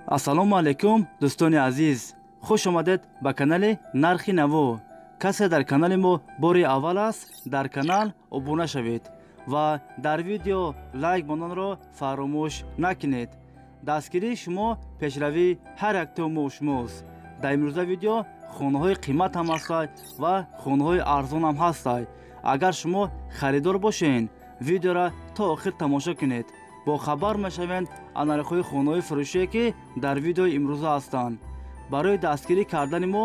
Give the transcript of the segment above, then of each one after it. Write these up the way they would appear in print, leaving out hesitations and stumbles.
Ассалому алайкум, дӯстони азиз, хуш омадед ба канали Нархи Наво. Касе дар канали мо бори аввал аст, дар канал обуна шавед ва дар видео лайк монданро фаромӯш накунед. Дастгирии шумо пешравии ҳар яктои мо шумост. Дар имрӯза видео хонаҳои қимат ҳам ҳастанд ва хонаҳои арзон ҳам ҳастанд. Агар шумо харидор бошед, видеоро то охир тамошо кунед, бохабар мешавед аз нархҳои хонаҳои фурӯшие, ки дар видеои имрӯза ҳастанд. Барои дастгирӣ кардани мо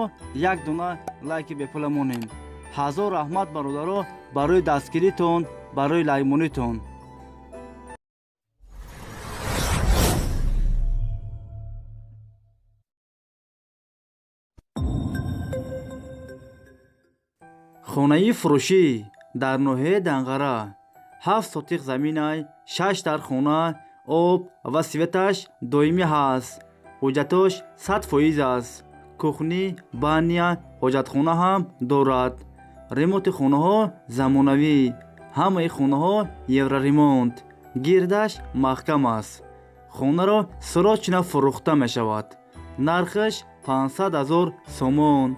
як дона лайки бепула монем. Ҳазор раҳмат, бародаро, барои дастгиритон, барои лайкмонитон. Хонаи фурӯшӣ дар ноҳияи Данғара, 7 сотиқ заминай, шаш дар хона, об ва светаш доимӣ ҳаст. Ҳуҷҷатош 100% аст. Кухня, баня, ҳоҷатхона ҳам дорад. Ремонти хонаҳо замонавӣ, ҳамаи хонаҳо евроремонт, гирдаш маҳкам аст. Хонаро срочно фурӯхта мешавад. Нархаш 500 000 сомон.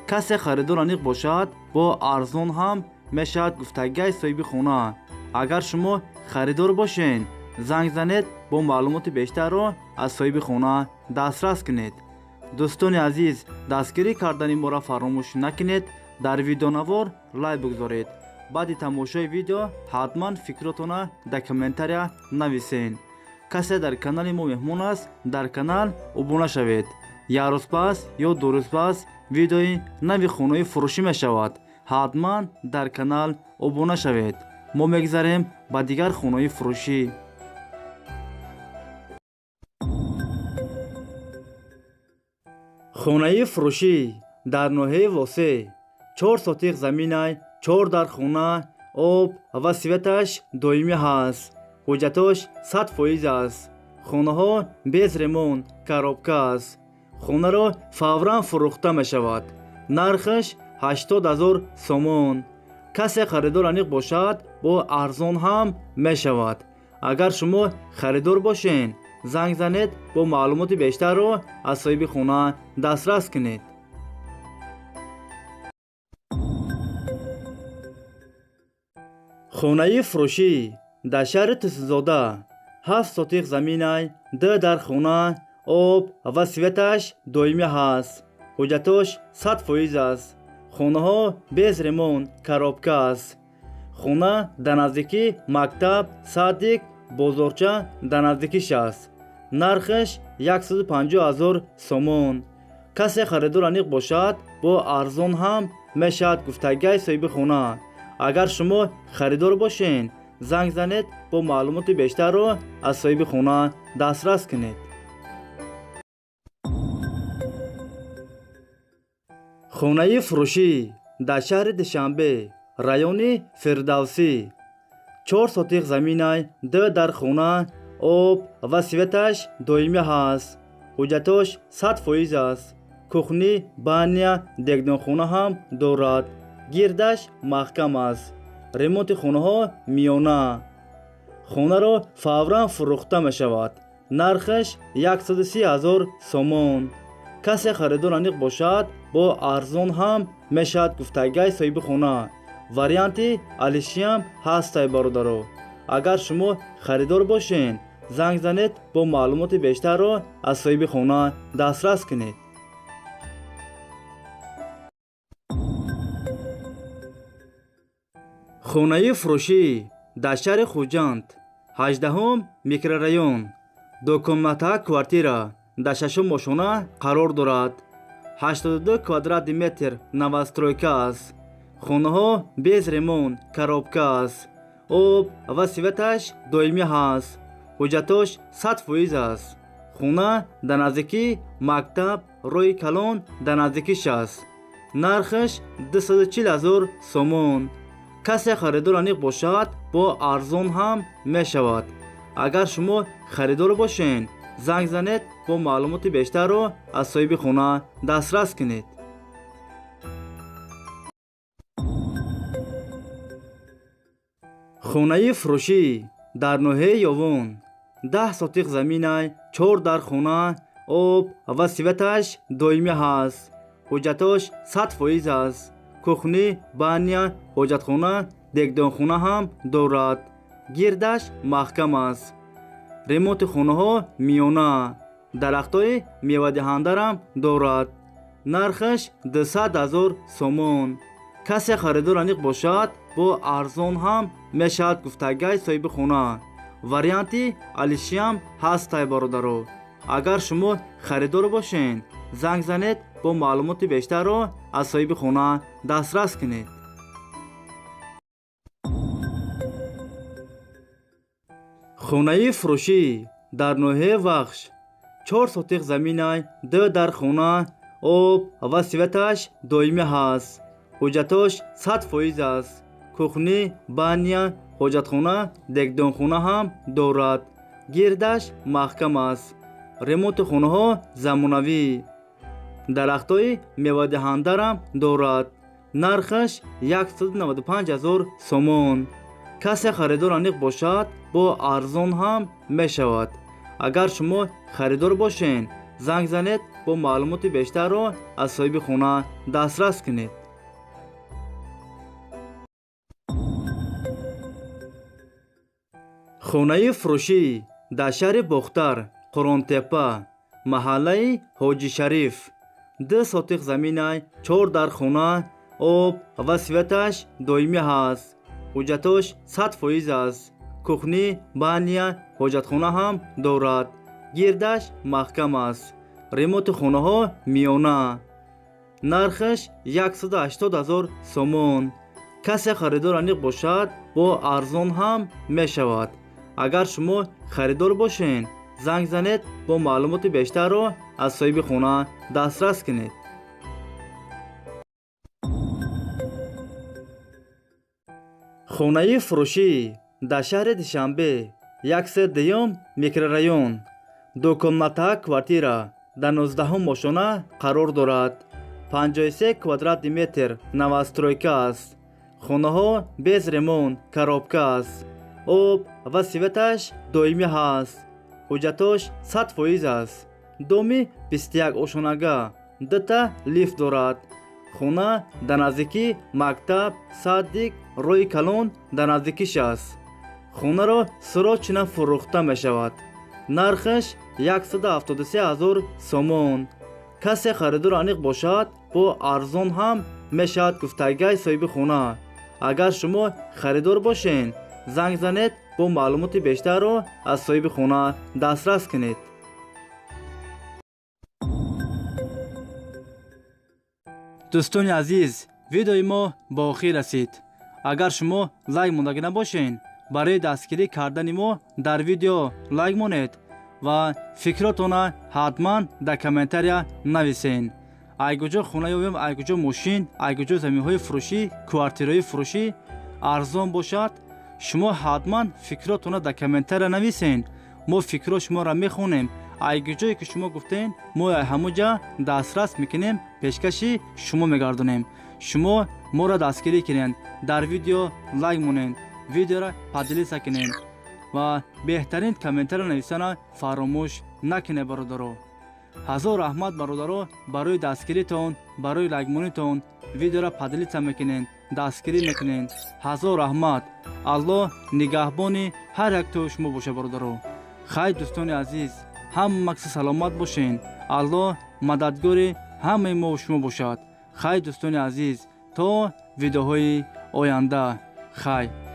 Касе харидор аниқ бошад, бо арзон ҳам мешавад, гуфтагиҳои соҳиби хона. Агар шумо харидор бошед, занг занед, бо маълумоти бештарро аз соҳиби хона дастрас кунед. Дӯстони азиз, дастгирӣ кардани моро фаромӯш накунед, дар видеонавор лайк бигзоред. Баъди тамошои видео ҳатман фикротона дар комментария нависед. Касе дар канали мо меҳмон аст, дар канал обуна шавед. Як рӯз пас ё 2 рӯз пас видеои нави хонаи фурӯшӣ мешавад. Ҳатман дар канал обуна шавед. Мо мегзарем ба дигар хонаи фурӯшӣ. Хонаи фурӯшӣ дар ноҳияи Восеъ, 4 сотиқ заминай, чор дар хона, об ва светаш доимӣ ҳаст. Ҳуҷҷатош 100% аст. Хонаҳо без ремонт, коробка аст. Хонаро фавран фурӯхта мешавад. Нархаш 80 000 сомон. Касе харидор аниқ бошад, бо арзон ҳам мешавад. Агар шумо харидор бошед, занг занед, бо маълумоти бештарро аз соҳиби хона дастрас кунед. Хонаи фурӯшӣ дар шаҳри Турсунзода, 7 сотиқ заминай, ду дар хона, об ва светаш доимӣ ҳаст. Ҳуҷҷатош 100% аст. Хонаҳо без ремонт, коробка аст. Хона дар наздикии мактаб, садик, бозорча дар наздикиш аст. Нархаш 150 000 сомон. Касе харидор аниқ бошад, бо арзон ҳам мешавад, гуфтагиҳои соҳиби хона. Агар шумо харидор бошед, занг занед, бо маълумоти бештарро аз соҳиби хона дастрас кунед. Хонаи фурӯшӣ дар шаҳри Душанбе, райони Фирдавсӣ, 4 сотиқ заминай, ду дар хона, об ва светаш доимӣ ҳаст. Ҳуҷҷатош 100% аст. Кухня, баня, дегдонхона ҳам дорад. Гирдаш маҳкам аст. Ремонти хонаҳо миёна. Хонаро фавран фурӯхта мешавад. Нархаш 130 000 сомон. Касе харидор аниқ бошад, бо арзон ҳам мешавад, гуфтагиҳои соҳиби хона. Варианти алишиам ҳастай, бародаро. Агар шумо харидор бошед, занг занед, бо маълумоти бештарро аз соҳиби хона дастрас кунед. Хонаи фурӯшӣ дар шаҳри Хуҷанд, 18-ум микрорайон, двухкомнатная квартира дар шашум ошёна қарор дорад. 82 квадратный метр, новостройка аст. Хонаҳо без ремонт, коробка аст. Об ва светаш доимӣ ҳаст. Ҳуҷҷатош 100% аст. Хона дар наздикии мактаб, роҳи калон дар наздикиш аст. Нархаш 240 000 сомон. Касе харидор аниқ бошад, бо арзон ҳам мешавад. Агар шумо харидор бошед, занг занед, бо маълумоти бештарро аз соҳиби хона дастрас кунед. Хонаи фурӯшӣ дар ноҳияи Ёвон, 10 сотиқ заминай, чор дар хона, Об ва светаш доимӣ ҳаст. Ҳуҷҷатош 100% аст. Кухни, баня, ҳоҷатхона, дегдонхона ҳам дорад. Гирдаш маҳкам аст. Ремонти хонаҳо миёна. Дарахтҳои мевадиҳандарам дорад. Нархаш 200 000 сомон. Касе харидор аниқ бошад, бо арзон ҳам мешавад гуфтагай соҳиби хона. Варианти алишиам ҳастай бародаро. Агар шумо харидор бошед, занг занед, бо маълумоти бештарро аз соҳиби хона дастрас кунед. Хонаи фурӯшӣ дар ноҳияи Вахш. 4 сотиқ заминай, 2 дар хона, об ва светаш доимӣ ҳаст. Ҳуҷҷатош 100% аст. Кухни, баня, ҳоҷатхона, дегдонхона ҳам дорад. Гирдаш маҳкам аст. Ремонти хонаҳо замонавӣ. Дарахтҳои мевадиҳандарам дорад. Нархаш 195 000 сомон. Касе харидор аниқ бошад, бо арзон ҳам мешавад. Агар шумо харидор бошед, занг занед, бо маълумоти бештарро аз соҳиби хона дастрас кунед. Хонаи фурӯшӣ дар шаҳри Бохтар, Қуръонтепа, маҳаллаи Ҳоҷи Шариф. 2 сотиқ заминай, 4 дар хона, об ва светаш доимӣ ҳаст. Ҳуҷҷатош 100% аст. Кухни, баня, ҳоҷатхона ҳам дорад. Гирдаш маҳкам аст. Ремонти хонаҳо миёна. Нархаш 180 000 сомон. Касе харидор аниқ бошад, бо арзон ҳам мешавад. Агар шумо харидор бошед, занг занед, бо маълумоти бештарро аз соҳиби хона дастрас кунед. Хонаи фурӯшӣ дар шаҳри Душанбе, 102 микрорайон, 2 комната квартира дар 19 ошёна қарор дорад. 53 квадратный метр новостройка аст. Хонаҳо без ремонт, коробка аст. Об ва светаш доимӣ ҳаст. Ҳуҷҷатош 100% аст. Доми 21 ошёнага, 2 лифт дорад. Хона дар наздикии мактаб, садик, роҳи калон дар наздикиш аст. Хонаро срочно фурӯхта мешавад. Нархаш 173 000 сомон. Касе харидор аниқ бошад, бо арзон ҳам мешавад гуфтагай соҳиби хона. Агар шумо харидор бошед, занг занед, бо маълумоти бештарро аз соҳиби хона дастрас кунед. Дӯстони азиз, видеои мо ба охир расид. Агар шумо лайк мондагӣ набошед, барои дастгирӣ кардани мо дар видео лайк монед ва фикротонро ҳатман дар комментария нависед. Ай куҷо хона ёбем, ай куҷо мошин, ай куҷо заминҳои фурӯшӣ, квартираҳои фурӯшӣ арзон бошад, шумо ҳатман фикротонро дар комментария нависед. Мо фикрҳо шуморо мехонем. Ай куҷое ки шумо гуфтед, мо ҳамон ҷа дастрас мекунем, пешкаши шумо мегардонем. Шумо моро дастгирӣ кунед, дар видео лайк монед, видеоро поделиться кунед ва беҳтарин комментария нависана фаромӯш накунед бародаро. Ҳазор раҳмат бародаро барои дастгиритон, барои лайкмонитон, видеоро поделиться мекунед, дастгирӣ мекунед. Ҳазор раҳмат. Аллоҳ нигаҳбони ҳар як тои шумо боша бародаро. Хайр дӯстони азиз, ҳама касе саломат бошед. Аллоҳ мададгори ҳамаи мо шумо бошад. Хайр дӯстони азиз, то видеоҳои оянда. Хайр.